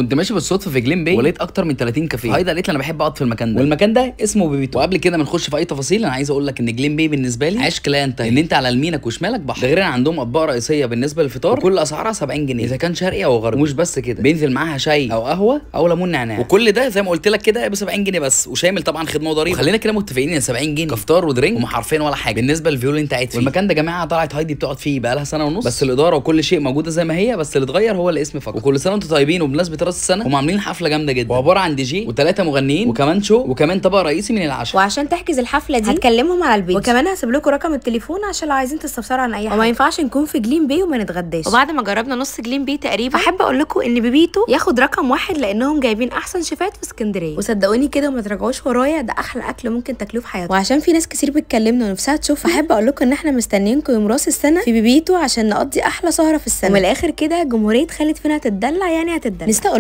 كنت ماشي بالصدفة في جليم باي ولقيت اكتر من 30 كافيه. هايدا قالت لي انا بحب اقعد في المكان ده، والمكان ده اسمه بيبيتو. وقبل كده ما نخش في اي تفاصيل، انا عايز اقول لك ان جليم باي بالنسبة لي عشق لا ينتهي، ان انت على يمينك وشمالك بحر، ده غير ان عندهم اطباق رئيسية بالنسبة للفطار وكل اسعارها 70 جنيه اذا كان شرقي او غربي. ومش بس كده، بينزل معاها شاي او قهوة او ليمون نعناع، وكل ده زي ما قلت لك كده ب 70 جنيه بس، وشامل طبعا خدمة وضريبه. وخلينا كده متفقين ان 70 جنيه كفطار و drink هم حرفيا ولا حاجة بالنسبة لل view اللي انت قاعد فيه. والمكان ده يا جماعة طلعت هايدي بتقعد فيه بقى لها سنة ونص، بس الادارة وكل شيء موجودة زي ما هي، بس اللي اتغير هو الاسم فقط. وكل سنة وانتم طيبين. وبمناسبة راس السنة هم عاملين حفلة جامدة جدا، وعبارة عن دي جي وثلاثة مغنيين وكمان show وكمان طبق رئيسي من العشاء. وعشان تحجز الحفلة دي هتكلمهم على ال page، وكمان هسيب لكم رقم التليفون عشان لو عايزين تستفسروا عن اي حاجة. وما ينفعش نكون في جليم باي وما نتغداش. وبعد ما جربنا نص جليم باي تقريبا، احب اقول لكم ان بيبيتو ياخد رقم 1 لانهم جايبين احسن شيفات في اسكندرية، وصدقوني كده وما تراجعوش ورايا، ده احلى اكل ممكن تاكلوه في حياتكم. وعشان في ناس كتير بتكلمنا ونفسها تشوف، احب اقول لكم ان احنا مستنيينكم يوم راس السنة في بيبيتو عشان نقضي احلى سهره في السنة. ومن الاخر كده جمهورية خالد فين هتتدلع، يعني هتتدلع. نسيت اقول